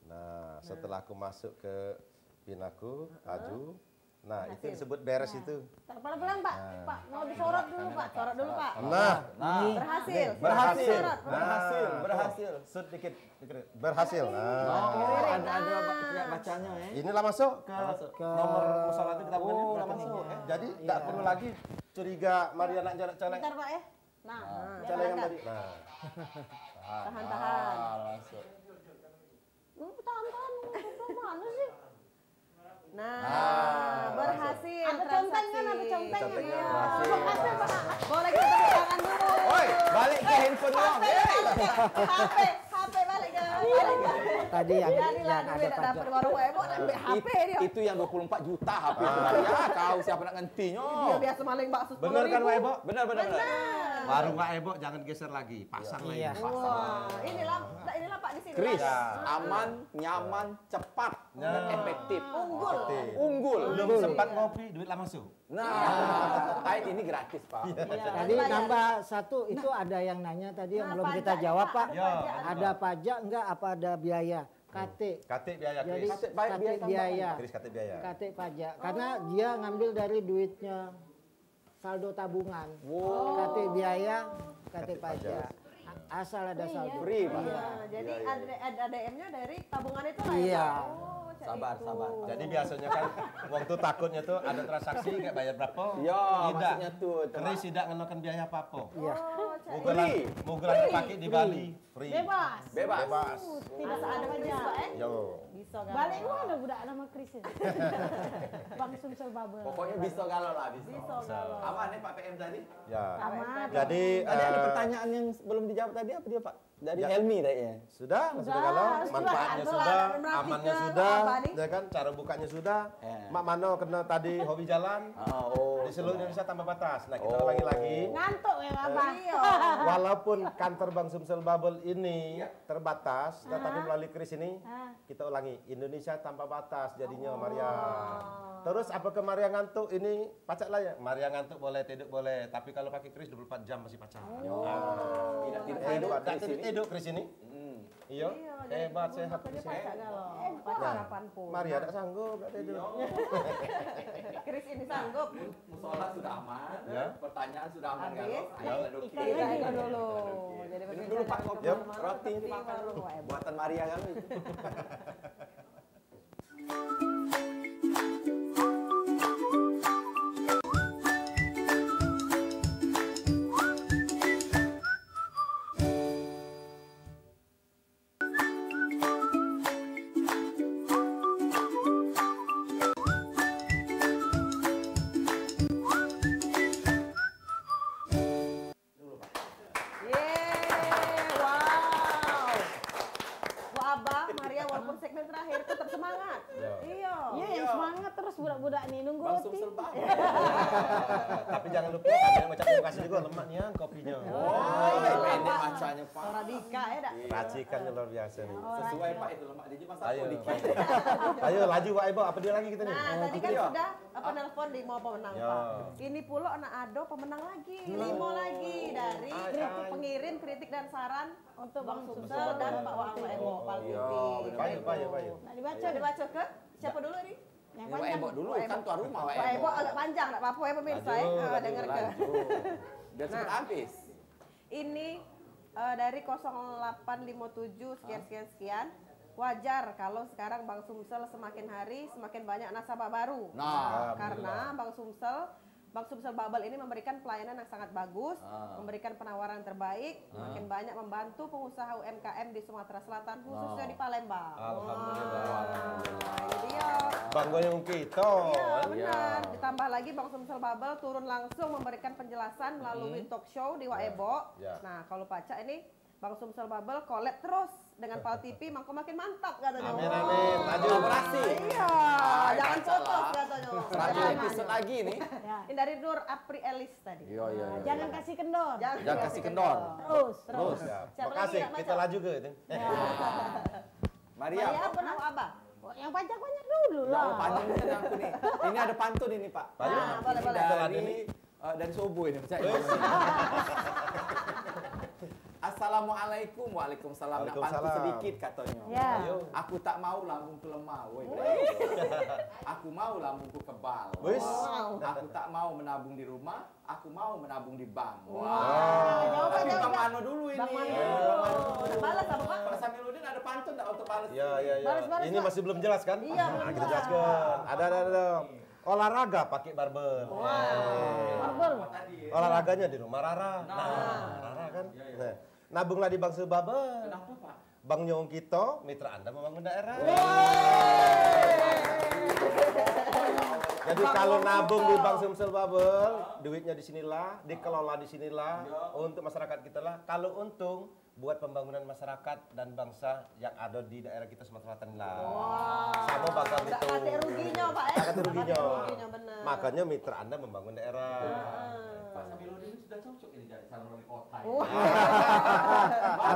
Nah, setelah aku masuk ke pin aku, aju. Nah, itu disebut beres itu. Pelan-pelan, Pak. Pak, mau disorot dulu, Pak. Sorot dulu, Pak. Nah, berhasil. Berhasil. Sorot. Berhasil, berhasil. Sut dikit, dikit. Berhasil. Nah. Oh, ada, ada bacanya, ya. Inilah masuk ke nomor musola itu kita buka. Oh, lah masuk, ya. Jadi, tak perlu lagi curiga Maria nak jalan-jalan. Bentar, Pak, ya. Nah, jalan yang tadi. Nah. Tahan, tahan. Ah, masuk. Hmm, tahan, tahan. Mana sih? Nah, berhasil. Ada conteng kan, ada conteng kan? Berhasil. Boleh kita tepuk tangan dulu. Oi, balik ke handphone doang. H P, H P balik ke. Tadi yang, yang ada pajak. Dapat warung Wak Ebok, nak ambil H P dia. Itu yang dua puluh empat juta H P itu. Ya, kau siapa nak ngentinyo? Dia biasa maling bakso. Bener kan, Wak Ebok? Bener, bener, bener. Warung Wak Ebok jangan geser lagi, pasang lagi. Iya. Wah, inilah, inilah, Pak, di sini. Kris, aman, nyaman, cepat, dan efektif. Unggul. Unggul. Belum sempat ngopi, duit lah masuk. Nah, ai ini gratis, Pak. Iya. Tadi tambah satu, itu ada yang nanya tadi yang belum kita jawab, Pak. Ada pajak enggak, apa ada biaya? Katik. Katik biaya, Kris. Jadi, katik biaya. Kris katik biaya. Katik pajak. Karena dia ngambil dari duitnya saldo tabungan. Wow. Katik biaya, katik pajak. Asal ada saldo. Free, Pak. Iya. Nah, jadi A D M-nya dari tabungan itu lah, ya, Pak? Iya. Oh, cak itu. Sabar, sabar. Jadi biasanya kan wong tu takutnya tu ada transaksi kayak bayar berapa? Iya, maksudnya tu. Kris tidak ngenakan biaya apa-apa. Iya. Oh, cak itu. Mugulan, mugulan dipakai di Bali. Free. Bebas. Bebas. Bebas. Tidak ada pajak, eh? Yo. Bisa kan? Balik mana budak nama Kris ni? Bang Sumsel Babel. Pokoknya bisa kalau lah, bisa. Bisa kalau. Aman ya, Pak P M tadi? Ya. Aman. Jadi, tadi ada pertanyaan yang belum dijawab tadi, apa dia, Pak? Dari Helmi tadi ya? Sudah, sudah kalau manfaatnya sudah, amannya sudah, ya kan, cara bukanya sudah. Mak Mano kena tadi hobi jalan. Di seluruh Indonesia tanpa batas. Nah, kita ulangi lagi. Ngantuk ya, Abah? Iya. Walaupun kantor Bank Sumsel Babel ini terbatas, tetapi melalui Kris ini, kita ulangi, Indonesia tanpa batas jadinya, Maria. Terus, apakah Maria ngantuk ini? Pacak lah ya, Maria ngantuk boleh, tiduk boleh, tapi kalau pakai Kris dua puluh empat jam masih pacak. Oh. Tidak tiduk, tidak tiduk Kris ini. Iya. Hebat, sehat Kris ini. Maria tak sanggup, tak tiduk. Kris ini sanggup. Musola sudah aman, pertanyaan sudah aman. Habis. Ayo, kita duduk dulu. Jadi dulu, Pak, roti dimakan dulu. Buatan Maria kami. Yeay, wow. Bu Abah, Maria, walaupun segmen terakhir tetap semangat. Iya. Iya, terus budak-budak ni nunggu Bang roti. Sumsel Bang. Tapi jangan lupa sambil ngucap terima kasih juga, lemak nian kopinyo. Oh, pendek macamnyo, Pak. Torabika, ya, dak? Iya. Racikan luar biasa ni. Oh, sesuai, Pak, itu lemak dia cuma satu dikit. Ayo, laju, Pak Ibu. Apa dia lagi kita ni? Nah, tadi kan sudah, apa, nelpon lima pemenang, Pak. Ini pulo nak ado pemenang lagi, lima lagi dari pengirim kritik dan saran untuk Bang Sumsel dan Pak Wang Emo, Pal T V. Payu, payu, payu. Nak dibaca? Nak dibaca ke? Siapa dulu ni? Yang panjang. Wak Emo dulu, kan tuan rumah, Wak Emo. Wak Emo agak panjang, tak apa-apa ya pemirsa ya. Laju, dengar ke. Laju. Biar cepat habis. Ini, eh, dari kosong delapan lima tujuh sekian, sekian, sekian. Wajar kalau sekarang Bang Sumsel semakin hari semakin banyak nasabah baru. Nah, karena Bang Sumsel, Bang Sumsel Bubble ini memberikan pelayanan yang sangat bagus, memberikan penawaran terbaik, makin banyak membantu pengusaha U M K M di Sumatera Selatan, khususnya di Palembang. Alhamdulillah. Wah, itu dia. Bangga yang kita. Iya, benar. Ditambah lagi Bang Sumsel Bubble turun langsung memberikan penjelasan melalui talk show di Wak Ebo. Ya. Nah, kalau pacak ini Bang Sumsel Bubble collab terus dengan Pal T V, mangko makin mantap katanya. Amin, amin. Laju. Kolaborasi. Iya, jangan putus katanya. Seratus episode lagi nih. Ya. Ini dari Nur Apri Elis tadi. Iya, iya, iya. Jangan kasih kendor. Jangan kasih kendor. Terus. Terus. Ya. Siapa lagi? Makasih, kita laju ke itu. Ya. Maria. Maria apa nama Abah? Oh, yang panjang-panjang dulu lah. Ya, panjangnya aku nih. Ini ada pantun ini, Pak. Nah, boleh, boleh. Dari Eh, dari subuh ini, percaya. Assalamualaikum, waalaikumsalam. Nak pantun sedikit katonyo. Ya. Ayo. Aku tak mau lambungku lemah, woi. Aku mau lambungku kebal. Wis. Wow. Aku tak mau menabung di rumah, aku mau menabung di bank. Wow. Wow. Jawab, tapi jawab, Bang Mano dulu ini. Bang Mano. Bang Mano dulu. Balas apa, Pak? Pak Samiruddin ada pantun ndak untuk balas? Ya, ya, ya. Balas, balas, ini Pak. Masih belum jelas kan? Iya, nah, belum kita jelas. Jelaskan. Ada, ada, ada. Olahraga pakai barbel. Wah, barbel. Olahraganya di rumah Rara. Nah, Rara kan. Nah, nabunglah di Bang Sumsel Bubble. Kenapa, Pak? Bank nyong kita, mitra Anda membangun daerah. Jadi kalau nabung di Bang Sumsel Bubble, duitnya di sinilah, dikelola di sinilah, untuk masyarakat kita lah. Kalau untung, buat pembangunan masyarakat dan bangsa yang ada di daerah kita Sumatera Selatan lah. Wah. Sama bakal gitu. Katek ruginyo, Pak, eh? Katek ruginyo. Katek ruginyo, bener. Makanya mitra Anda membangun daerah. Heeh. Pak Samiruddin ini sudah cocok ini jadi calon wali kota ini. Wah.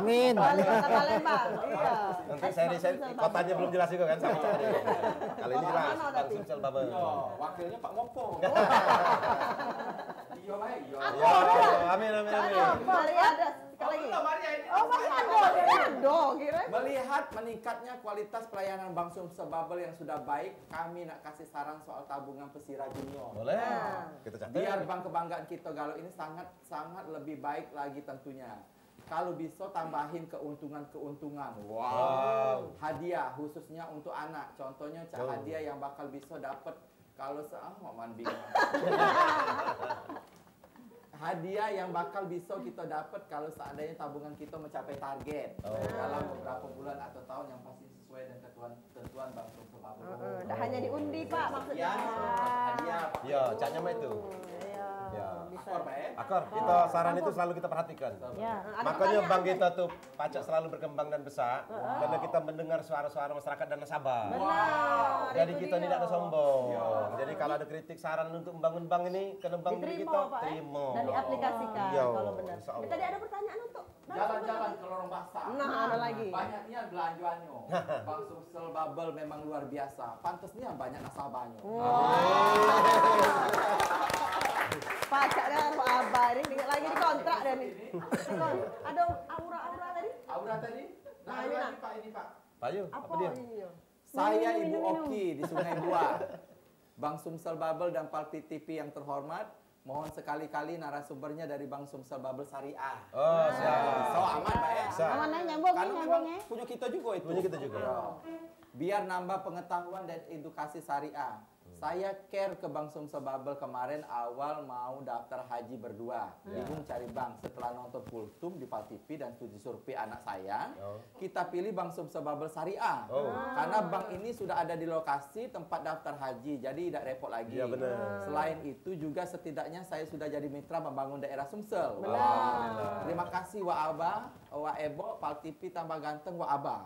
Amin. Wali kota Palembang. Iya. Nanti saya, saya kotanya belum jelas juga kan sama. Kali ini jelas, Bang Sumsel Bubble. Iya, wakilnya Pak Mopo. Iya, baik, iya. Iya, amin, amin, amin. Mari ada. Sekali lagi. Belum, Maria, ini. Oh, masih ada. Masih ada, kira. Melihat meningkatnya kualitas pelayanan Bang Sumsel Bubble yang sudah baik, kami nak kasih saran soal tabungan Pesira Junior. Boleh. Nah. Kita catat. Biar bank kebanggaan kita galo ini sangat, sangat lebih baik lagi tentunya. Kalau bisa tambahin keuntungan-keuntungan. Wow. Wow. Hadiah khususnya untuk anak. Contohnya cak hadiah yang bakal bisa dapat kalau se-, ah, mak man bingung. Hadiah yang bakal bisa kita dapat kalau seandainya tabungan kita mencapai target dalam beberapa bulan atau tahun yang pasti sesuai dengan ketentuan, ketentuan Bank Sumsel Bubble. Heeh, dak hanya diundi, Pak, maksudnya. Ya, hadiah, Pak. Ya, caknya mah itu. Iya, bisa. Akor, Pak, ya? Akor, kita saran itu selalu kita perhatikan. Ya. Ada pertanyaan? Makanya bank kita tuh pacak selalu berkembang dan besar karena kita mendengar suara-suara masyarakat dan nasabah. Benar. Jadi kita ni tidak ada sombong. Jadi kalau ada kritik saran untuk membangun bank ini, kena bank ini kita terima. Diterima, Pak, eh? Terima. Dan diaplikasikan kalau benar. Iya, insya Allah. Tadi ada pertanyaan untuk Bang Sumsel. Jalan-jalan ke lorong basah. Nah, ada lagi. Banyak nian belanjanya. Bang Sumsel Bubble memang luar biasa. Pantes nian banyak nasabahnya. Wah. Pacak dah, Pak Abah ni. Ingat lagi di kontrak dah ni. Ada aura-aura tadi? Aura tadi? Nah, ini, Pak, ini, Pak. Payu, apa dia? Saya Ibu Oki di Sungai Buah. Bang Sumsel Bubble dan Palpi T V yang terhormat, mohon sekali-kali narasumbernya dari Bang Sumsel Bubble Syariah. Oh, siap. So, aman, Pak, ya? Siap. Aman, eh, nyambung, karena nyambung, memang eh. Punya kita juga itu. Punya kita juga. Ya. Biar nambah pengetahuan dan edukasi syariah. Saya care ke Bang Sumsel Bubble kemarin awal mau daftar haji berdua. Ya. Bingung cari bank. Setelah nonton Kultum di Pal T V dan studi survei anak saya, kita pilih Bang Sumsel Bubble Syariah. Oh. Karena bank ini sudah ada di lokasi tempat daftar haji, jadi tidak repot lagi. Ya, benar. Selain itu juga setidaknya saya sudah jadi mitra membangun daerah Sumsel. Benar. Terima kasih, Wak Abah. Wak Ebo, Pal T V tambah ganteng, Wak Abah.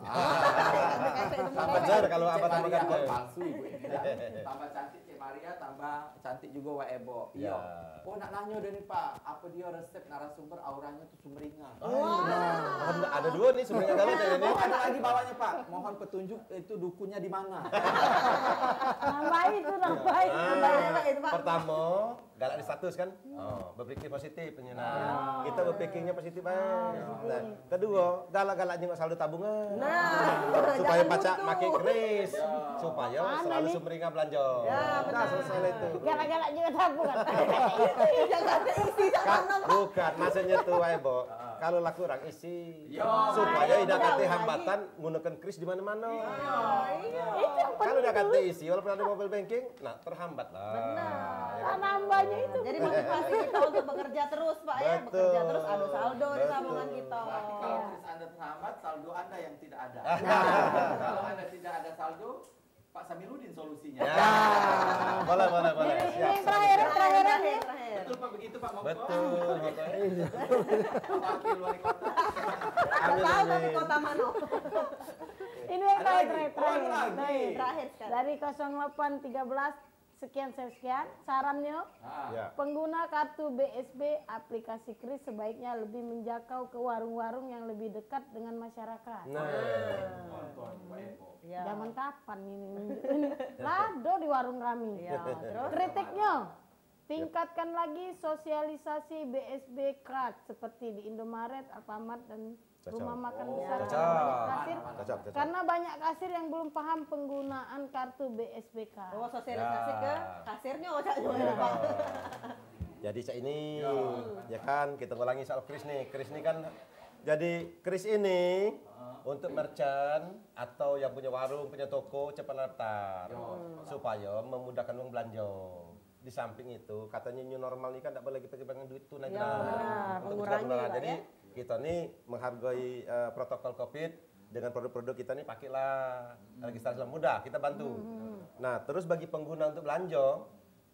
Sampai Bener, kalau apa tambahkan Maria ke? Palsu ibu ini, ya. Tambah cantik Cik Maria, tambah cantik juga Wak Ebo. Iya. Ya. Oh, nak nanyo dari Pak, apa dia resep narasumber auranya tuh sumringah? Wah. Ada dua nih sumringah kalau saya ini. Oh, ada lagi bawahnya, Pak. Mohon petunjuk itu dukunnya di mana? Nambahin tuh, nambahin. Ah, nambahin apa itu, Pak? Pertama, galak di status kan? Oh, berpikir positif ini nah. Kita berpikirnya positif bae. Nah, kedua, galak-galak nyengok saldo tabungan. Nah, supaya pacak make kris, supaya selalu sumringah belanja. Ya, benar. Nah, selesai lah itu. Galak-galak nyengok tabungan. Jangan ada isi. Bukan, maksudnya tuh, Wak Ebo. Kalau laku orang isi, supaya idak kate hambatan gunakan kris di mana-mana. Iya, iya. Kalau idak kate isi, walaupun ada mobile banking, nah, terhambat lah. Benar. Nambahnya itu. Jadi motivasi kita untuk bekerja terus, Pak, ya. Bekerja terus, ada saldo di tabungan kita. Berarti kalau kris Anda terhambat, saldo Anda yang tidak ada. Kalau Anda tidak ada saldo, Pak Samirudin solusinya. Ya, boleh, boleh, boleh. Ini, siap, ini yang terakhir, siap. Terakhir, terakhir. Betul, Pak, begitu, Pak. Betul, Bapak. Wakil wali kota. Amin, amin. Kota mana? Ini yang terakhir, terakhir, terakhir. Terakhir sekali. Dari kosong delapan tiga belas sekian sekian, sarannya, pengguna kartu B S B aplikasi kris sebaiknya lebih menjangkau ke warung-warung yang lebih dekat dengan masyarakat. Nah. Zaman kapan ini nunjuk ini? Lado di warung kami. Kritiknya, tingkatkan lagi sosialisasi B S B card seperti di Indomaret, Alfamart, dan rumah makan besar yang banyak kasir. Karena banyak kasir yang belum paham penggunaan kartu B S B card. Oh, sosialisasi ke kasirnya, Cak. Jadi, Cak, ini, ya kan, kita ulangi soal kris nih. Kris nih kan, jadi kris ini untuk merchant atau yang punya warung, punya toko, cepat daftar. Supaya memudahkan wong belanja. Di samping itu, katanya new normal ni kan dak boleh kita kehilangan duit tunai. Ya, benar. Untuk pengurangan pengeluaran. Jadi, kita ni menghargai, eh, protokol covid, dengan produk-produk kita ni pakailah registrasi mudah, kita bantu. Nah, terus bagi pengguna untuk belanja,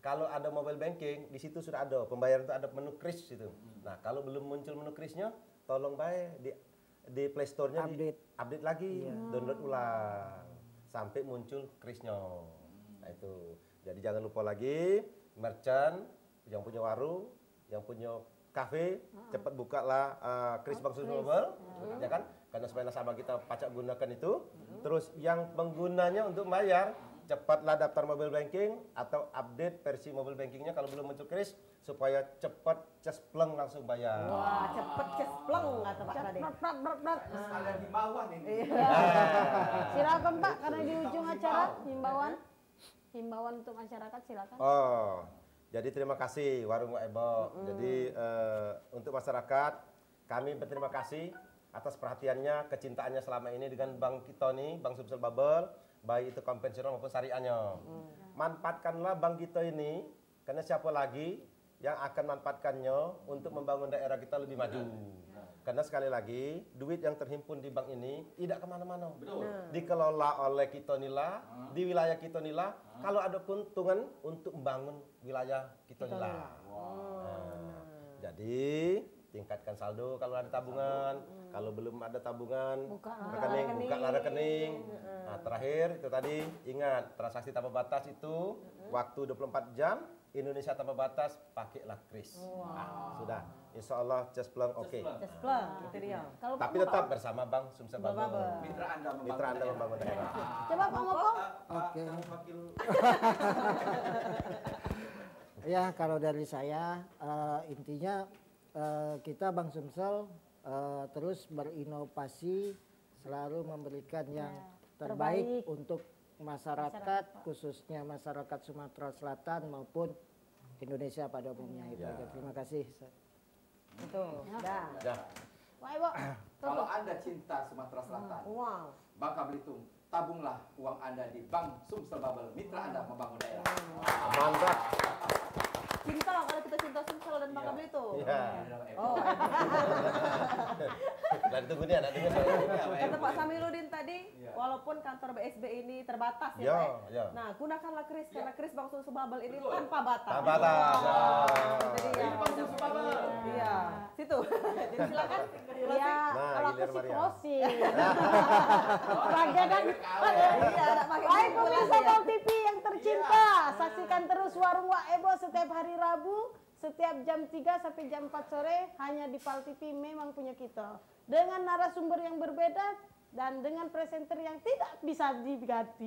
kalau ada mobile banking, di situ sudah ada pembayaran tu, ada menu kris situ. Nah, kalau belum muncul menu krisnya, tolong bae di, di Play Store-nya di update lagi, download ulang sampai muncul krisnya. Nah, itu. Jadi jangan lupa lagi, merchant, yang punya warung, yang punya kafe, cepet buka lah, eh, kris Bank Sumsel Mobile, ya kan? Karena supaya nasabah kita pacak gunakan itu. Terus yang penggunanya untuk bayar, cepatlah daftar mobile banking atau update versi mobile bankingnya kalau belum muncul kris, supaya cepet cespleng langsung bayar. Wah, cepet cespleng kata Pak tadi. Sekalian himbauan ini. Iya. Silakan, Pak, karena di ujung acara, himbauan. Himbauan untuk masyarakat, silakan. Oh, jadi terima kasih Warung Wak Ebo. Jadi, eh, untuk masyarakat, kami berterima kasih atas perhatiannya, kecintaannya selama ini dengan bank kita ni, Bank Sumsel Bubble, baik itu konvensional maupun syariahnya. Manfaatkanlah bank kita ini, karena siapa lagi yang akan manfaatkannya untuk membangun daerah kita lebih maju. Karena sekali lagi, duit yang terhimpun di bank ini tidak kemana-mana. Dikelola oleh kita nila, di wilayah kita nila, kalau ada keuntungan untuk membangun wilayah kita nila. Nah, jadi, tingkatkan saldo kalau ada tabungan. Kalau belum ada tabungan, rekening, bukalah rekening. Nah, terakhir itu tadi, ingat, transaksi tanpa batas itu waktu dua puluh empat jam, Indonesia tanpa batas, pakailah kris. Nah, sudah. Insya Allah cespleng, oke. Cespleng, itu dia. Tapi tetap bersama Bank Sumsel Bubble. Mitra Anda membangun daerah. Coba Pak Moko. Oke. Ya, kalau dari saya, eh, intinya, eh, kita Bank Sumsel, eh, terus berinovasi, selalu memberikan yang terbaik untuk masyarakat, khususnya masyarakat Sumatera Selatan maupun Indonesia pada umumnya. Itu aja. Terima kasih. Itu, dah. Dah. Wah, Ibu. Kalau Anda cinta Sumatera Selatan, Bangka Belitung, tabunglah uang Anda di Bank Sumsel Bubble, mitra Anda membangun daerah. Mantap. Cinta, kalau kita cinta Sumsel dan Bangka Belitung. Iya. Oh. Lah, ditunggu dia, nak dengar. Kata Pak Samirudin tadi, Walaupun kantor B S B ini terbatas ya, Ya, Pak, ya. Ya. Nah, gunakanlah Kris karena Kris Bangsun Sumba Bel ini tanpa batas. Tanpa batas. Wah, jadi ya. Ini Bangsun Sumba Bel. Iya, situ. Jadi silakan. Iya, Nah, kalau aku giliran sih Maria. Closing. Raja dan Iya, ada pakai Baik kesimpulan pemirsa ya. Pal T V yang tercinta, saksikan terus Warung Wak Ebo setiap hari Rabu, setiap jam tiga sampai jam empat sore hanya di Pal T V, memang punya kita. Dengan narasumber yang berbeda dan dengan presenter yang tidak bisa diganti.